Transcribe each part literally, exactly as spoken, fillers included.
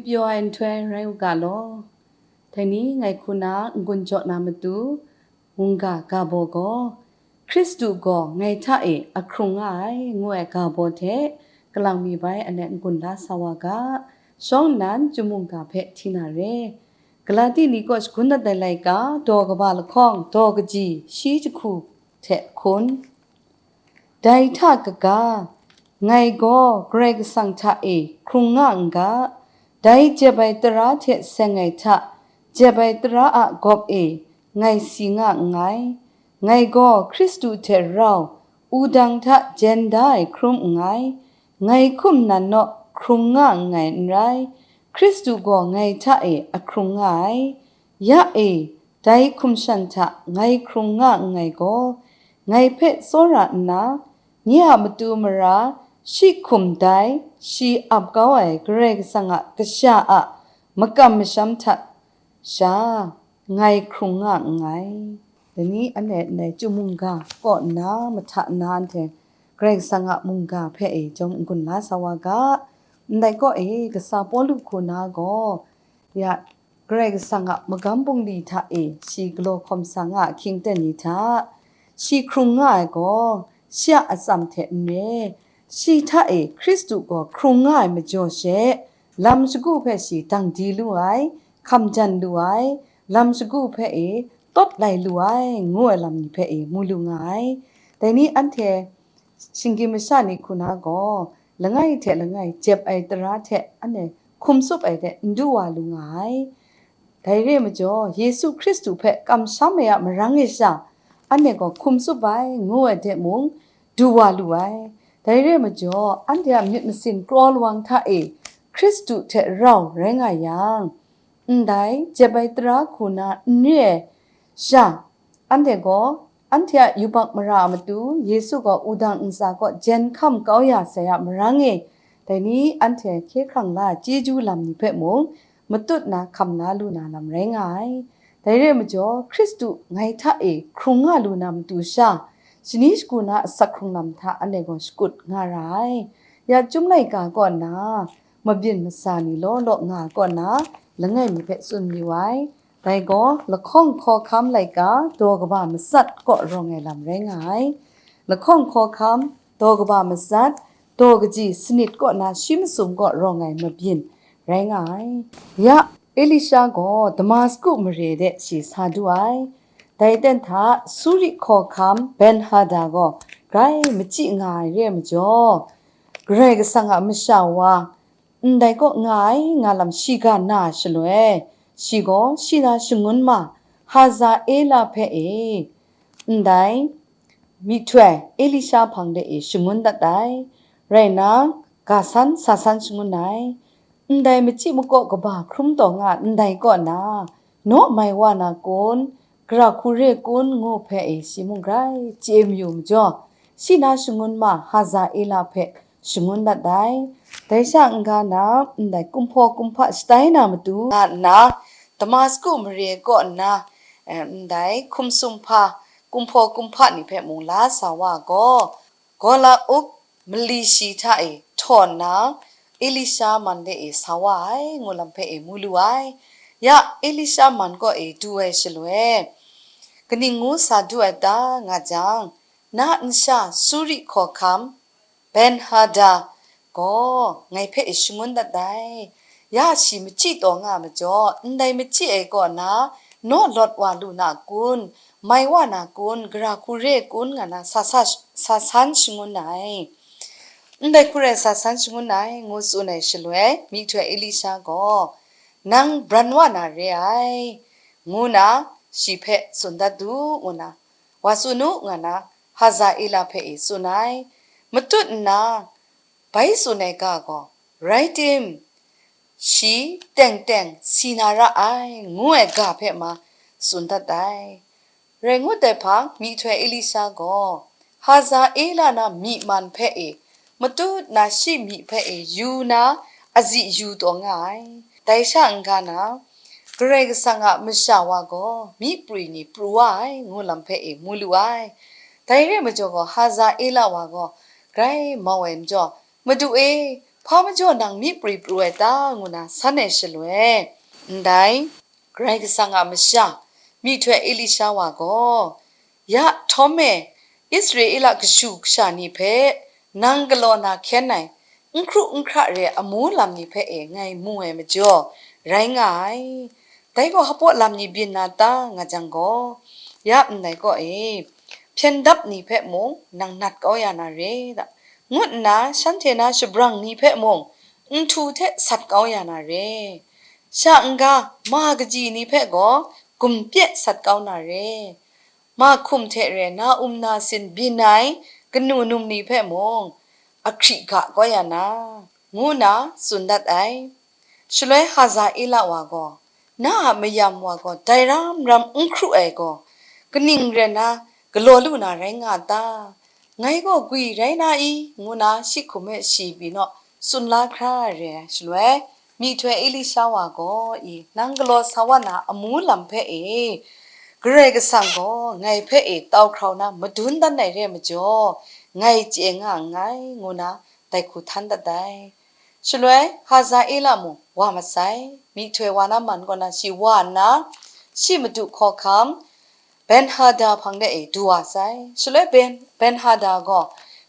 Pyaw ai nhtoi rai u ga law. Dai ni ngai hku na n-gun jaw na matu, mungga ga baw gaw, Hkristu gaw ngai hta e ahkrung nga ai, ngu ai ga baw hte, kalang mi bai anet n-gun la sa wa ga, shawng nnan chyum mungga hpe hti na re. Galati ni kaw shagun dat ai laika, daw kaba lahkawng, daw kaji, shi jahku hte hkun. Dai hta kaga, ngai gaw Karai Kasang hta e hkrung nga n ga, dai jep ai tara hte seng ai hta, jep ai tara a gawp e ngai si nga nngai. Ngai gaw Hkristu hte rau wudang hta jen da ai hkrum nngai. Ngai hkum nan naw hkrung nga nngai n rai, Hkristu gaw ngai hta e ahkrung nga ai. Ya e, dai hkum shan hta ngai hkrung nga nngai gaw, ngai hpe tsawra nna, nye a matu mara shi hkum dai, shi ap kau ai Karai Kasang a kasha a makam masham hta sha, ngai hkrung nga nngai. Dai ni anhte ndai chyum mungga kaw nna, mahta nna anhte Karai Kasang a mungga hpe e chyawm n-gun la sa wa ga. Ndai kaw e, kasa Pawlu hku na gaw, ya, Karai Kasang a magam bungli hta e shi galaw hkawm sa nga a hkying ten ni hta, shi hkrung nga ai gaw, shi a atsam hte n re, shi hta e Hkristu gaw hkrung nga ai majaw she, lam shagu hpe shi dang di lu ai, hkam jan lu ai, lam shagu hpe e tawt lai lu ai, ngu ai lam ni hpe e mu lu nga ai. Dai ni anhte shinggyim masha ni hku na gaw, langai hte langai jep ai tara hte anhte hkum tsup ai hte n du wa lu nga ai. Dai re ai majaw, Yesu Hkristu hpe kamsham ai a marang e sha, anhte gaw hkum tsup ai, ngu ai hte mung, du wa lu ai. Dai re ai majaw, anhte a myit masin kraw lawang hta e Hkristu hte rau rai nga yang, ndai jep ai tara hku na n re ai sha, anhte gaw anhte a yubak mara a matu Yesu gaw wudang ntsa kaw jen hkam kau ya sai a marang e, dai ni anhte hkye hkrang la ai chyeju lam ni hpe mung matut na hkam la lu na lam rai nga ai. Dai re ai majaw, Hkristu ngai hta e hkrung nga lu na matu sha, shani shagu na asak hkrung lam hta anhte gaw shakut nga ra ai. Ya chyum laika kaw na, mabyin masa ni law law nga kaw na, langai mi hpe tsun mayu ai. Dai gaw lahkawng hkawhkam laika daw kaba matsat kaw rawng ai lam rai nga ai. Lahkawng hkawhkam daw kaba matsat, daw kaji sanit kaw na shi masum kaw rawng ai mabyin rai nga ai. Ya, Elisha gaw Damasku mare de shi sa du ai. Dai ten hta Suri hkawhkam Ben-hada gaw grai machyi nga ai re ai majaw, Karai Kasang a masha wa ndai kaw nga ai nga lam shiga na ai shaloi, shi gaw shi na shangun ma Hazaela hpe e, ndai myihtoi Elisha hpang de e shangun dat ai. Rai nna, ga san sa san shangun ai. Ndai machyi makaw kaba hkrum taw nga ndai kaw na, naw mai wa na kun, gara hku re kun, ngu hpe e shi mung grai chye mayu majaw, shi na shangun ma Hazaela hpe shangun dat ai. Dai sha n-ga na, ndai kumhpaw kumhpa shatai na matu nga nna, Damasku mare kaw nna, eh, ndai hkum sumhpa kumhpaw kumhpa ni hpe mung la sa wa gaw, Gola uk mali shi hta e htaw nna, Elisha man de e sa wa ai, ngu lam hpe e mu lu ai. Ya, Elisha man kaw e du ai shaloi, kaning ngu sa du ai ta, nga jang, na nsha Suri hkawhkam Ben-hada gaw ngai hpe e shangun dat ai. Ya shi machyi taw nga majaw, ndai machyi ai kaw na naw lawt wa lu na kun, mai wa na kun, gara hku re kun nga na sa, sa, sa san shangun ai. Ndai hku rai sa san shangun ai, ngu tsun ai shaloi, myihtoi Elisha gaw, nang bran wa na re ai, ngu na shi hpe tsun dat du, ngu na, wa tsun u, nga na, Hazaela hpe e tsun ai. Matut nna, bai tsun ai ga gaw, rai tim, shi teng teng si na ra ai, ngu ai ga hpe ma tsun dat ai. Rai ngut ai hpang, myihtoi Elisha gaw, Hazaela na myi man hpe e, matut na shi myi hpe e yu na, azi yu taw nga ai. Dai sha n-ga na, Karai Kasang a masha wa gaw myi prwi ni pru wa ai, ngu lam hpe e mu lu ai. Dai re ai majaw gaw, Hazaela wa gaw grai mau ai majaw, Madu e, Hpa majaw nang myi prwi pru ai ta? Ngu na san ai shaloi, ndai Karai Kasang a masha myihtoi Elisha wa gaw, Ya htawm e, Israela kashu kasha ni hpe nang galaw na hkyen ai, n hkru n hkra re ai amu lam ni hpe e ngai mu ai majaw, rai nga ai. Dai gaw hpaw lam ni byin na ta, nga jang gaw, ya ndai kaw e, hpyen dap ni hpe mung nang nat kau ya na re ta? Ngut nna shanhte na shabrang ni hpe mung nhtu hte sat kau ya na re? Sha n-ga ma kaji ni hpe gaw gumhpye sat kau na re? Ma hkum hte re na um na sin byin ai kanu num ni hpe mung ahkri ga kau ya na, ngu na tsun dat ai. Shaloi Hazaela wa gaw, Na a mayam wa gaw dai ram ram n hkru ai gaw, kaning rai nna galaw lu na rai nga a ta? Ngai gaw gwi rai na i? Ngu na shi hkum e shi pyi naw tsun la hkra ai re ai shaloi, myihtoi Elisha wa gaw, I, nang galaw sa wa na amu lam hpe e, Karai Kasang gaw ngai hpe e tau hkrau na madun dan ai re ai majaw, ngai chye nga nngai, ngu na dai hku htan dat ai. Shaloi Hazaela mung wa masai, myihtoi wa na man kaw na shi wa nna, shi madu hkawhkam Benhada hpang de e du wa sai. Shaloi Ben, Benhada gaw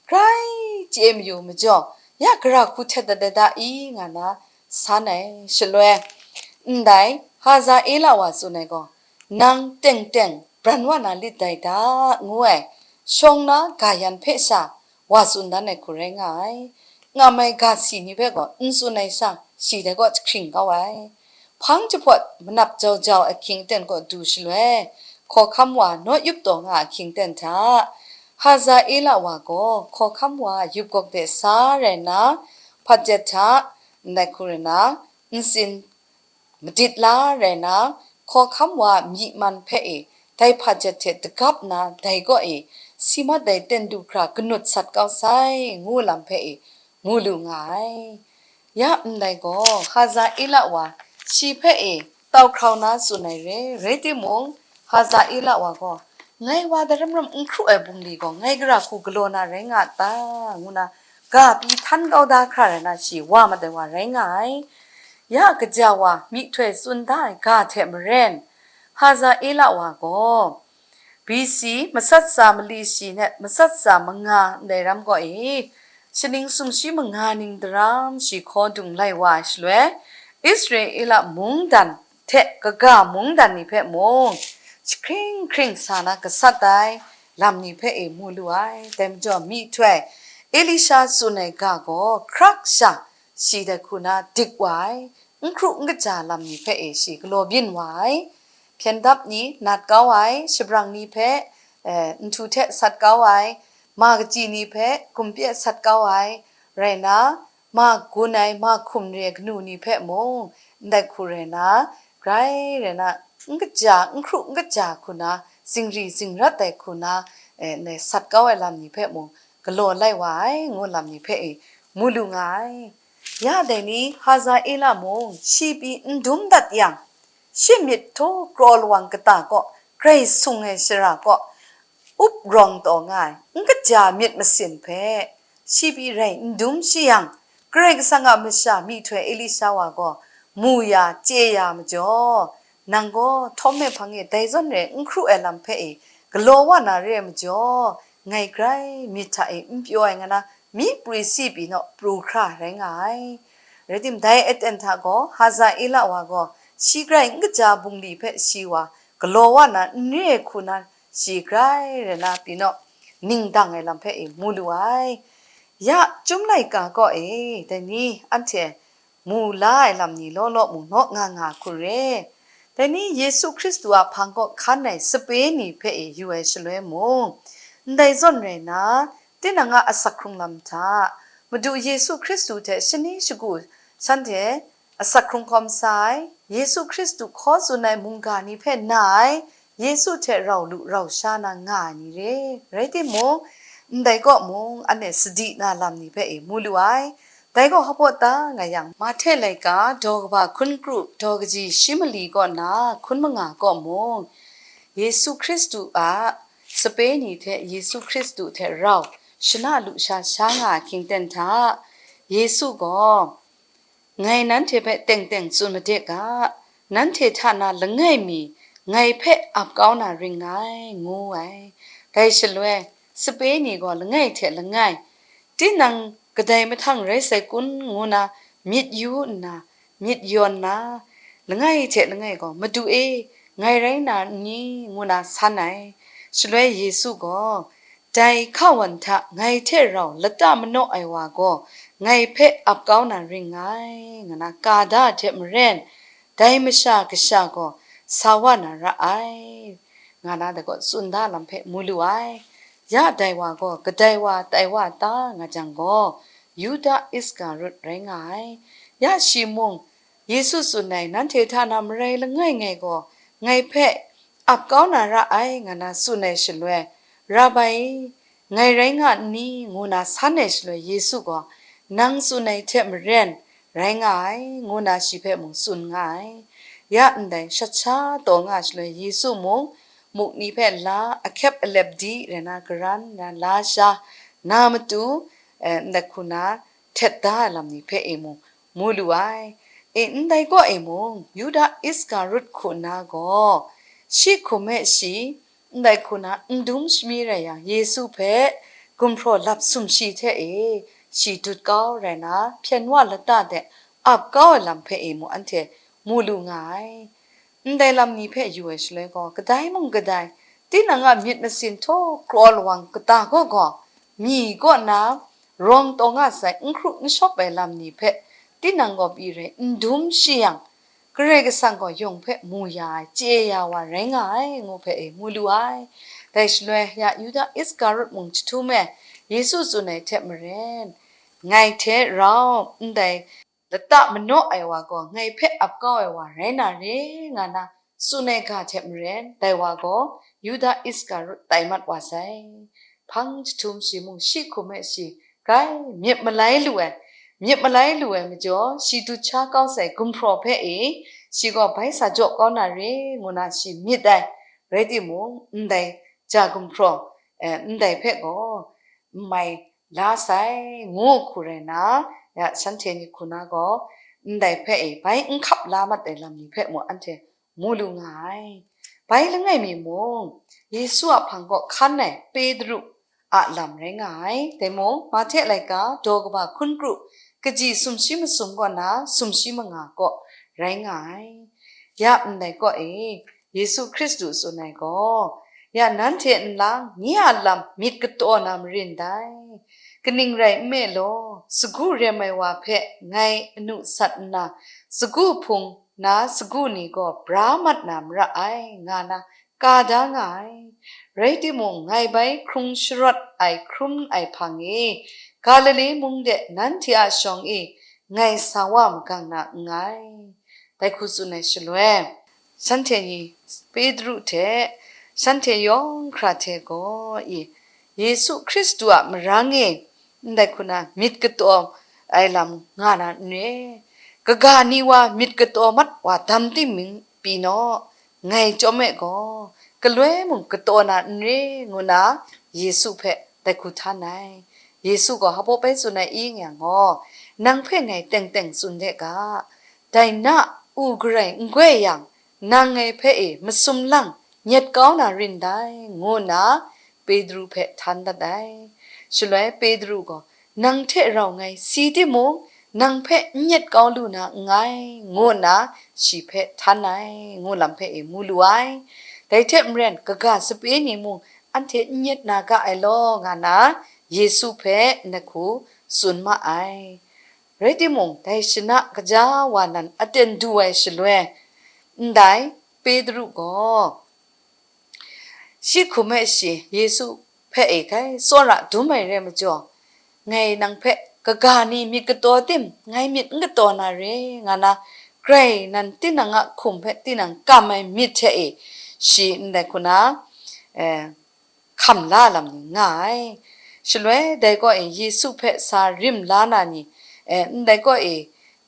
grai chye mayu majaw, ya gara hku htet dat ai da i? Nga na san ai. Shaloi ndai Hazaela wa tsun ai gaw, Nang teng teng bran wa na lit dai da, ngu ai, shawng na ga yan hpe sha wa tsun dan ai hku rai nga ai. Ngam ai ga si ni hpe gaw n tsun ai sha, shi dai kaw jahkring kau ai. Hpang jahpawt manap jau jau ahkying aten kaw du shaloi, hkawhkam wa naw yup taw nga ahkying aten hta, Hazaela wa gaw hkawhkam wa yup gawk de sa rai nna, hpat jet hta, ndai hku rai nna, ntsin madit la rai nna, hkawhkam wa myi man hpe e dai hpajet hte dagap nna dai kaw e si mat ai ten du hkra kanut sat kau sai, ngu lam hpe e mu lu nga ai. Ya ndai gaw, Hazaela wa shi hpe e tau hkrau na tsun ai re, rai timung, Hazaela wa gaw, Ngai wa daram ram n hkru ai bungli gaw, ngai gara hku galaw na rai nga a ta? Ngu na ga pyi htan kau da hkra rai na, shi wa mat ai wa rai nga ai. Ya kaja wa myihtoi tsun da ai ga hte maren, Hazaela wa gaw, B C matsat tsa mali shi net matsat tsa manga ndai ram gaw e, shaning sumshi manga ning daram shi hkaw dung lai wa ai shaloi, Israela mungdan hte kaga mungdan ni hpe mung jahkring hkring sa na gasat ai lam ni hpe e mu lu ai. Dai majaw myihtoi Elisha tsun ai ga gaw hkrak sha shi dai hku na dik wa ai, n hkru n kaja lam ni hpe e shi galaw byin wa ai. Hpyen dap ni nat kau ai, shabrang ni hpe, eh, nhtu hte sat kau ai, ma kaji ni hpe gumhpye sat kau ai, rai na, ma gun ai, ma hkum re ai kanu ni hpe mung, ndai hku rai na, grai rai na, n kaja, n hkru n kaja hku na, zingri zingrat ai hku na, eh, ndai sat kau ai lam ni hpe mung, galaw lai wa ai, ngu lam ni hpe e mu lu nga ai. Ya dai ni Hazaela mung shi pyi n dum dat yang, shi myit htaw kraw lawang kata kaw grai sung ai shara kaw up rawng taw nga ai, n kaja myit masin hpe shi pyi rai n dum shi yang, Karai Kasang a masha myihtoi Elisha wa gaw mu ya, chye ya majaw, nang gaw htawm ai hpang e dai zawn re n hkru ai lam hpe e galaw wa na re ai majaw, ngai grai myit hta e n pyaw ai nga na, myi prwi si pyi naw pru hkra rai nga ai. Rai tim, dai aten hta gaw Hazaela wa gaw shi grai n kaja bungli hpe shi wa galaw wa na n re ai hku na, shi grai rai na pyi naw, ning dang ai lam hpe e mu lu ai. Ya, Chyum laika kaw e, dai ni anhte mu la ai lam ni law law mung naw nga nga hku re. Dai ni Yesu Hkristu a hpang kaw hkan ai sape ni hpe e yu ai shaloi mung, ndai zawn rai na, tinang a asak hkrung lam hta, Madu Yesu Hkristu hte shani shagu shanhte asak hkrung hkawm sa ai, Yesu Hkristu hkaw tsun ai mungga ni hpe na ai, Yesu hte rau lu rau sha na nga ai ni re. Rai timung, ndai kaw mung, anhte sadi na lam ni hpe e mu lu ai. Dai gaw hpa ta nga yang, Mahte laika daw kaba hkun kru daw kaji shi mali kaw na hkun manga kaw mung, Yesu Hkristu a sape ni hte Yesu Hkristu hte rau shana lusha sha nga ai hkying ten hta, Yesu gaw, "Ngai nanhte hpe teng teng tsun made ga, nanhte hta na langai mi ngai hpe ap kau na ring nga ai," ngu ai. Dai shaloi, sape ni gaw langai hte langai, "Tinang kadai mahtang rai sai kun?" ngu na myit yu nna, myit yawn na, langai hte langai gaw, "Madu e, ngai rai na n ni?" ngu na san ai. Shaloi Yesu gaw, "Dai hkawan hta ngai hte rau lata manaw ai wa gaw, ngai hpe ap kau na ring ngai," nga na ka da ai hte maren, dai Masha Kasha gaw sa wa na ra ai, nga na dai gaw tsun da lam hpe mu lu ai. Ya dai wa gaw kadai wa tai wa ta nga jang gaw, Yuda Iskarut rai nga ai. Ya shi mung, Yesu tsun ai, "Nanhte hta na marai langai ngai gaw ngai hpe ap kau na ra ai," nga na tsun ai shaloi, "Rabai, ngai rai nga n ni?" ngu na san ai shaloi, Yesu gaw, "Nang tsun ai hte maren, rai nga ai," ngu na shi hpe mung tsun nga ai. Ya ndai shat sha taw nga shaloi, Yesu mung muk ni hpe la ahkyep alep di rai na, karan na la sha na matu, eh, ndai hku na htet da ai lam ni hpe e mung mu lu ai. E, ndai kaw e mung, Yuda Iskarut hku na gaw, shi hkum e shi, ndai hku na n dum shami rai yang, Yesu hpe gumhpraw lap sumshi hte e, shi dut kau rai na, hpyen wa lata de ap kau ai lam hpe e mung anhte mu lu nga ai. Ndai lam ni hpe yu ai shaloi gaw, kadai mung kadai, tinang a myit masin htaw kraw lawang kata gaw gaw, myi kaw na rawng taw nga sai n hkru n shawp ai lam ni hpe, tinang gaw pyi rai n dum shi yang, Karai Kasang gaw yawng hpe mu ya ai, chye ya wa rai nga ai, ngu hpe e mu lu ai. Dai shaloi, ya Yuda Iskarut mung jahtum e Yesu tsun ai hte maren, "Ngai hte rau ndai lata manaw ai wa gaw ngai hpe ap kau ai wa rai na re," nga na tsun ai ga hte maren, dai wa gaw Yuda Iskarut tai mat wa sai. Hpang jahtum shi mung shi hkum e shi grai myit malai lu ai, myit malai lu ai majaw, shi dut sha kau sai gumhpraw hpe e, shi gaw bai sa jaw kau na re, ngu na shi myit ai. Rai timung, ndai ja gumhpraw, eh, ndai hpe gaw, n mai la sai, ngu hku rai na, ya, shanhte ni hku na gaw, ndai hpe e bai n hkap la mat ai lam ni hpe mung anhte mu lu nga ai. Bai langai mi mung, Yesu a hpang kaw hkan ai Petru a lam rai nga ai. Dai mung, Mahte laika daw kaba hkun kru, kaji sumshi masum kaw na sumshi manga kaw rai nga ai. Ya ndai kaw e, Yesu Hkristu tsun ai gaw, "Ya nanhte nlang nye a lam myit kataw na marin dai. Kaning rai nme law, sagu rem ai wa hpe ngai anu sat nna, sagu hpung na sagu ni gaw bra mat na mara ai," nga na ka da nga ai. Rai timung, ngai bai hkrung sharawt ai hkrum ai hpang e, Galile mung de nanhte a shawng e ngai sa wa magang na nngai. Dai hku tsun ai shaloi, shanhte ni Petru hte shanhte yawng hkra hte gaw i, Yesu Hkristu a marang e ndai hku na myit kataw ai lam nga na n re. Kaga ni wa myit kataw mat wa dam timung pyi naw, ngai chyawm e gaw, galoi mung kataw na n re, ngu na Yesu hpe dai hku htan ai. Yesu gaw hpa bai tsun ai i nga gaw, "Nang hpe ngai teng teng tsun de ga, dai na u garai n goi yang, nang ngai hpe e masum lang nyet kau na rin dai," ngu nna Petru hpe htan dat ai. Shaloi Petru gaw, "Nang hte rau ngai si timung, nang hpe n nyet kau lu na nngai," ngu nna shi hpe htan ai, ngu lam hpe e mu lu ai. Dai hte maren, kaga sape ni mung anhte n nyet na ga ai law, nga na Yesu hpe ndai hku tsun ma ai. Rai timung, dai shana kaja wa nan aten du ai shaloi, ndai Petru gaw, shi hkum e shi Yesu hpe e grai tsawra dum ai rai majaw, ngai nang hpe kaga ni myit kataw tim, ngai myit n kataw na re, nga na, grai nan tinang a hkum hpe tinang kam ai myit hte e, shi ndai hku na, eh, hkam la lam ni nga ai. Shaloi dai kaw e Yesu hpe sa rim la na ni, eh, ndai kaw e,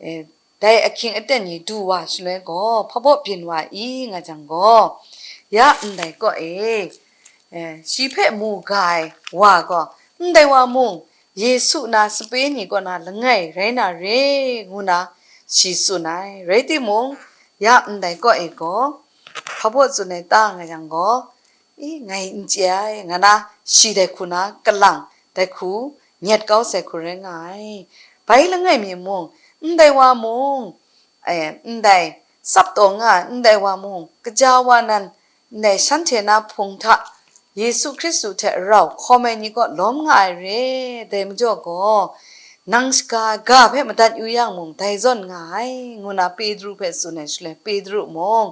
eh, dai ahkying aten ni du wa shaloi gaw, hpabaw byin wa i nga jang gaw, ya ndai kaw e, eh, shi hpe mu ga ai wa gaw, ndai wa mung, Yesu na sape ni kaw na langai rai na re, ngu na shi tsun ai. Rai timung, ya ndai kaw e gaw, hpa baw tsun ai ta nga yang gaw, i, ngai n chye ai, nga na shi dai hku na kalang, dai hku nyet kau sai hku rai nga ai. Bai langai mi mung, ndai wa mung, e, ndai tsap taw nga ai ndai wa mung, kaja wa nan, ndai shanhte na hpung hta Yesu Hkristu hte rau hkawm ai ni kaw lawm nga ai re, dai majaw gaw, nang shaga ga hpe madat yu yang mung, dai zawn nga ai, ngu na Petru hpe tsun ai shaloi, Petru mung,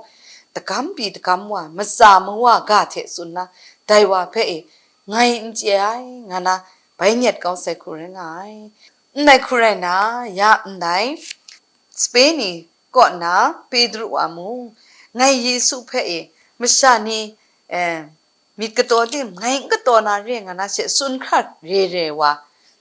dagam pyi dagam wa, matsa mawa ga hte tsun na, dai wa hpe e, ngai n chye ai, nga na, bai nyet kau sai hku rai nga ai. Ndai hku rai na, ya ndai, sape ni kaw na Petru a mung, ngai Yesu hpe e, masha ni, eh, myit kataw tim ngai n kataw na re nga na she tsun hkra re re wa,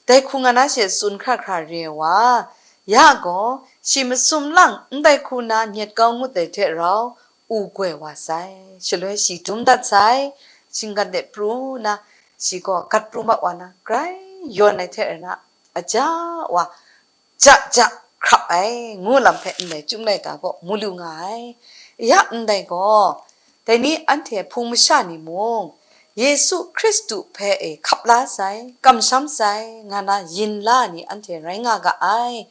dai hku nga na she tsun hkra hkra re wa, ya gaw, shi masum lang ndai hku na nyet kau ngut ai hte rau, u goi wa sai. Shaloi shi dum dat sai, shinggan de pru na, shi gaw gat pru mat wa na, grai yawn ai hte rana, aja wa, ja ja hkrap ai, ngu lam hpe ndai Chyum laika gaw mu lu nga ai. Ya ndai gaw, dai ni anhte hpung masha ni mung, Yesu Hkristu hpe e hkap la sai, kamsham sai, nga na yin la ai ni anhte rai nga ga ai.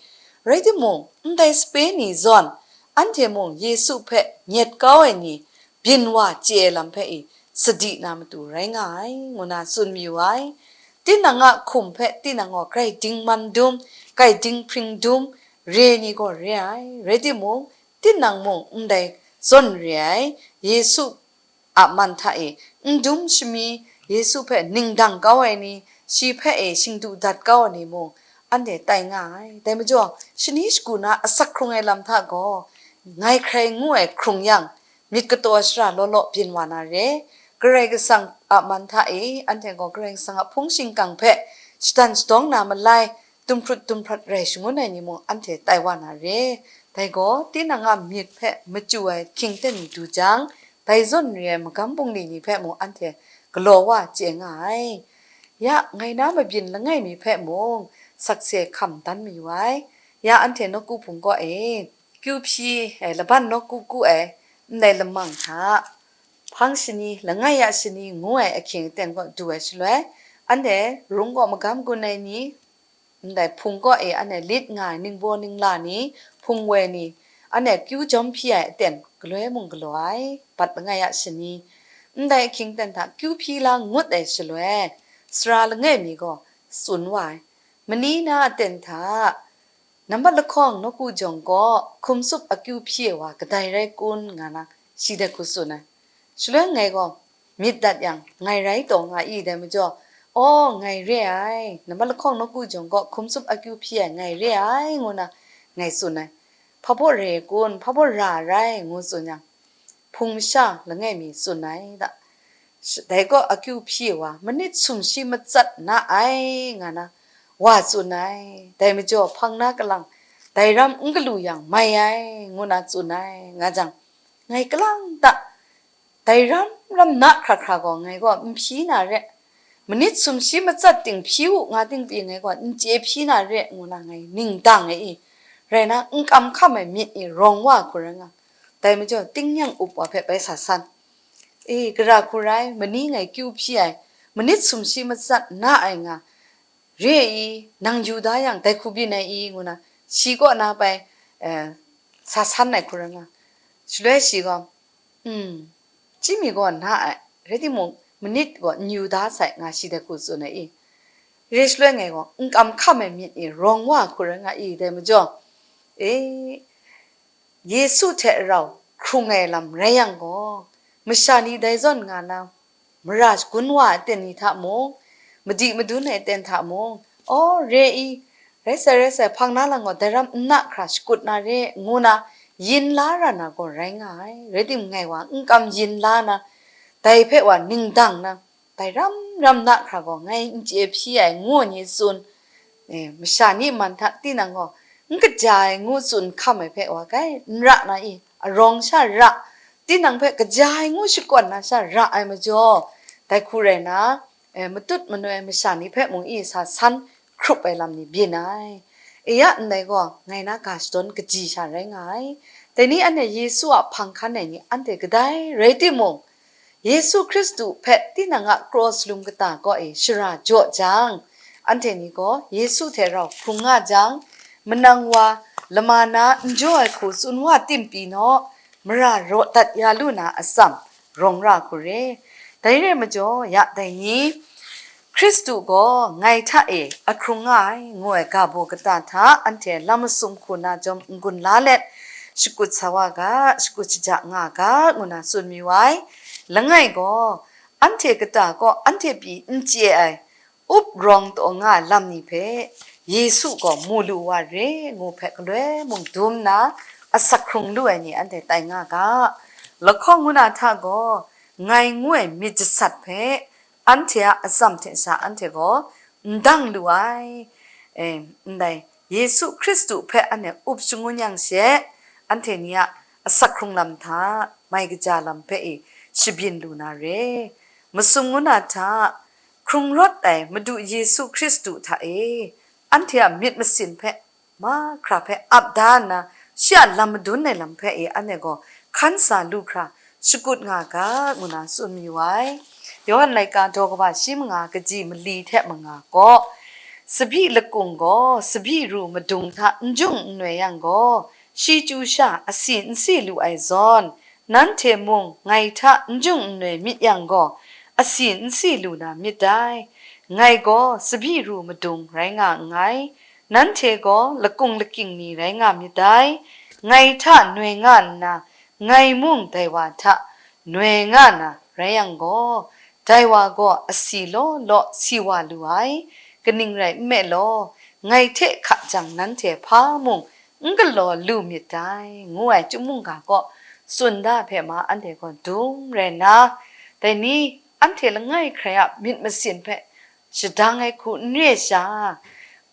Rai timung, ndai sape ni zawn, anhte mung Yesu hpe nyet kau ai ni, byin wa chye ai lam hpe e sadi na matu rai nga ai, ngu na tsun mayu ai. Tinang a hkum hpe tinang gaw grai dingman dum, grai dinghpring dum, re ni gaw re ai, rai timung, tinang mung ndai zawn re ai, Yesu a man hta e n dum shami, Yesu hpe ningdang kau ai ni, shi hpe e shingdu dat kau ai ni mung, anhte tai nga ai. Dai majaw, shani shagu na asak hkrung ai lam hta gaw, ngai hkrai ngu ai hkrung yang, myit kataw shara law law byin wa na re. Karai Kasang a man hta e, anhte gaw Karai Kasang a hpung shingkang hpe shadan shadawng na malai, dumhprut dumhprat rai shangun ai ni mung anhte tai wa na re. Dai gaw, tinang a myit hpe machyu ai hkying ten ni du jang, dai zawn re ai magam bungli ni hpe mung anhte galaw wa chye nga ai. Ya, ngai na mabyin langai mi hpe mung sakse hkam dan mayu ai. Ya, anhte nawku hpung kaw e, kyu hpyi ai, laban nawku ku ai, ndai lamang hta, hpang shani, langai ya shani ngu ai ahkying aten kaw du ai shaloi, anhte rung kaw magam gun ai ni, ndai hpung kaw e anhte lit nga ai ningbaw ningla ni, hpung woi ni, anhte kyu jawm hpyi ai aten galoi mung galaw ai, bat langai ya shani. Ndai ahkying aten hta kyu hpyi la ngut ai shaloi, sara langai mi gaw tsun wa ai, mani na aten hta, nambat lahkawng nawku jawng kaw hkum tsup akyu hpyi ai wa kadai rai kun, nga na shi dai hku tsun ai. Shaloi ngai gaw myit dat yang, ngai rai taw nga i dai majaw, aw, ngai re ai, nambat lahkawng nawku jawng kaw hkum tsup akyu hpyi ai ngai re ai, ngu na ngai tsun ai. Hpa baw re ai kun, hpa baw ra ai rai, ngu tsun yang, hpung masha langai mi tsun ai da. Sh-, dai kaw akyu hpyi wa, manit sumshi matsat na ai, nga na, wa tsun ai. Dai majaw, hpang na kalang, dai ram n galu yang mai ai, ngu na tsun ai, nga jang, ngai kalang ta, dai ram ram na hkra hkra gaw, ngai gaw n hpyi na re, manit sumshi matsat ting hpyi u nga ting pyi, ngai gaw n chye hpyi na re, ngu na ngai ning dang ai i, rai na, n kam hkam ai myit ni rawng wa hku rai nga, dai majaw, tingnyang up wa hpe bai sa san. E, gara hku rai, mani ngai kyu hpyi ai, manit sumshi matsat na ai nga, re i, nang yu da yang, dai hku byin ai i, ngu na, shi kaw na bai, eh, sa san ai hku rai nga. Shaloi shi gaw, um, chyi mi gaw na ai, rai timung, manit gaw n yu da sai, nga shi dai hku tsun ai i. Re shaloi ngai gaw, n kam hkam ai myit ni rawng wa hku rai nga i, dai majaw, e, Yesu hte rau hkrung ai lam rai yang gaw, masha ni dai zawn nga na, mara shagun wa ai aten ni hta mung, madi madun ai aten hta mung, aw, re i, rai sai, rai sai, hpang na lang gaw, dai ram n na hkra shakut na re, ngu na, yin la ra na gaw rai nga ai. Rai timung, ngai wa n kam yin la na, dai hpe wa ning dang na, dai ram ram na hkra gaw, ngai n chye hpyi ai, ngu ai ni tsun. E, masha ni man hta tinang gaw, n kaja ai ngu tsun hkam ai hpe wa kai, n ra na i, arawng sha ra, tinang hpe kaja ai ngu shakawn na sha ra ai majaw, dai hku rai na, e, matut manoi ai masha ni hpe mung i sa san hkrup ai lam ni byin ai. E ya ndai gaw, ngai na ga shadawn kaji sha rai nga ai. Dai ni anhte Yesu a hpang hkan ai ni anhte kadai rai timung, Yesu Hkristu hpe tinang a kraw salum kata kaw e shara jaw jang, anhte ni gaw Yesu hte rau hkrung nga jang, manang wa lama na n jaw ai hku tsun wa tim pyi naw, mara raw dat ya lu na atsam rawng ra hku re. Dai rai majaw, ya dai ni, Hkristu gaw ngai hta e ahkrung nga ai, ngu ai ga baw kata hta anhte lam masum hku na jawm n-gun la let, shakut sa wa ga, shakut shaja nga ga, ngu na tsun mayu ai. Langai gaw, anhte kata kaw anhte pyi n chye ai, up rawng taw nga ai lam ni hpe Yesu gaw mu lu wa re, ngu hpe galoi mung dum nna asak hkrung lu ai ni anhte tai nga ga. Lahkawng ngu na hta gaw, ngai ngu ai myit jasat hpe anhte a atsam hte sha anhte gaw n dang lu ai. E, ndai Yesu Hkristu hpe anhte up shangun yang she, anhte ni a asak hkrung lam hta mai kaja lam hpe e shabyin lu na re. Masum ngu na hta, hkrung rawt ai Madu Yesu Hkristu hta e, anhte a myit masin hpe mahkra hpe ap da nna, shi a lam madun ai lam hpe e anhte gaw hkan sa lu hkra shakut nga ga, ngu na tsun mayu ai. Yawhan laika daw kaba shi manga kaji mali hte manga gaw, tsabyi lakung gaw tsabyi ru madung hta n jung n noi yang gaw, shi chyu sha asi n si lu ai zawn, nanhte mung ngai hta n jung n noi myit yang gaw, asi n si lu na myit dai. Ngai gaw tsabyi ru madung rai nga nngai, nanhte gaw lakung lakying ni rai nga myit dai. Ngai hta noi nga nna, ngai mung dai wa hta noi nga na rai yang gaw, dai wa gaw asi law law si wa lu ai, kaning rai nme law, ngai hte hka jang nanhte hpa mung n galaw lu myit dai, ngu ai chyum mungga kaw tsun da hpe ma anhte gaw dum rai nna, dai ni anhte langai hkrai a myit masin hpe shadang ai hku n re sha,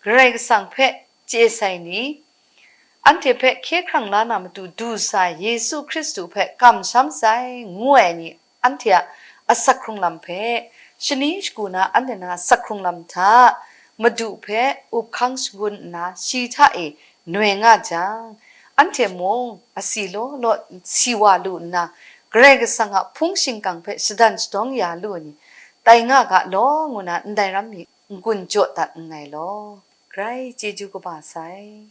Karai Kasang hpe chye sai ni, anhte hpe hkye hkrang la na matu du sa Yesu Hkristu hpe kamsham sai, ngu ai ni, anhte a asak hkrung lam hpe, shani shagu na anhte na asak hkrung lam hta, Madu hpe up hkang shangun nna shi hta e noi nga jang, anhte mung asi law law si wa lu nna, Karai Kasang a hpung shingkang hpe shadan shadawng ya lu ai ni, tai nga ga law, ngu na ndai ram mi n-gun jaw dat nngai law. Grai chyeju kaba sai.